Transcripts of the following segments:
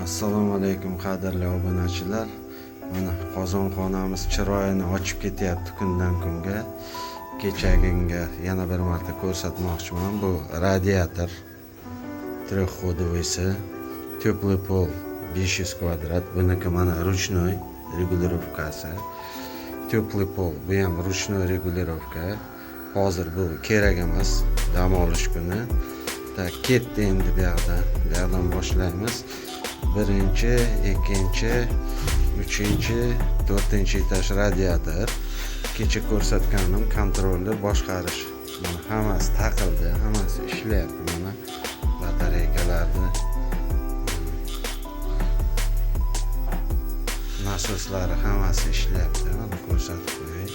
Assalomu alaykum qadrli obunachilar. Mana qozonxonamiz chiroyini ochib ketyapti kundan kunga. Kechaginga yana bir marta ko'rsatmoqchiman. Bu radiator трехходовый si, теплый пол 500 kvadrat. Buniki mana ручной регулировка si. Теплый пол bu ham ручной регулировка. Hozir bu kerak emas, dam olish kuni. Так, ketdi endi bu yoqdan. Bu yoqdan boshlaymiz. Birinchi, ikkinchi, uchinchi, to'rtinchi etaj radiator. Kecha ko'rsatganim kontrolli boshqarish. Mana hammasi taqildi, hammasi ishlayapti mana batareykalarni nasoslari hammasi ishlayapti. Mana ko'rsatib qo'yay.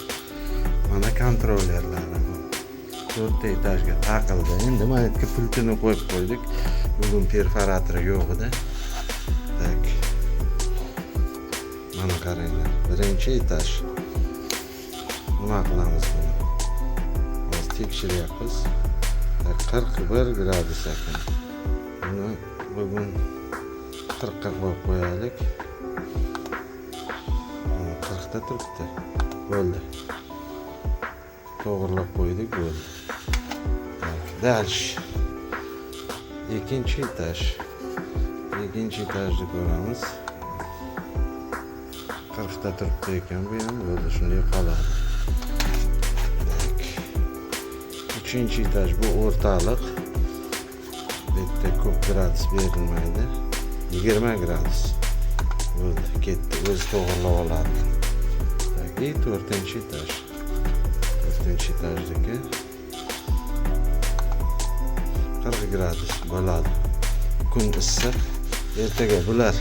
Mana kontrollerlari bu. To'rtta etajga taqildi. Endi mana yerga pultini qo'yib qo'ydik. Bugun perforatori yo'q edi. Так. Mana qaranglar. Birinchi etaj. Nima qilamiz buni? Hozir tekshiryapmiz. Так, 41 gradus ekan. Buni bugun 40 ga qo'yib qo'yaylik. Mana 40 ta turibdi. Bo'ldi. To'g'irlab qo'ydik, bo'ldi. Так, дальше. Ikkinchi etaj. Ikkinchi etajni ko'ramiz. 40 ta turibdi ekan, bu ham bo'ldi, shunday qoladi. Так. Uchinchi etaj bu o'rtaliq. Bu yerda ko'p gradus berilmaydi. 20 gradus. Bo'ldi, ketdi, o'zi to'g'irlab oladi. Так, и to'rtinchi etaj. To'rtinchi etajdagi 40 gradus bo'ladi. Kun issiq. Ertaga bular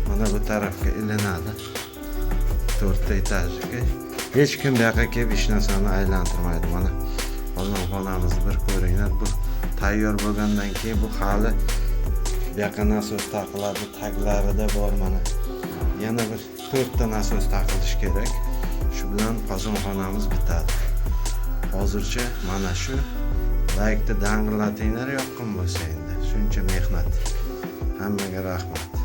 mana bu tarafga ilinadi. To'rtta etajga. Hech kim bu yoqqa kelib hech narsani aylantirmaydi. Mana qozonxonamizni bir ko'ringlar. Bu tayyor bo'lgandan keyin bu hali bu yoqqa nasos taqiladi, taglarida bor mana. Yana bir to'rtta nasos taqilishi kerak. Shu bilan qozonxonamiz bitadi. Hozircha mana shu. Laykni dang'illatinglar yoqqan bo'lsa endi. Shuncha mehnat. Hammaga rahmat.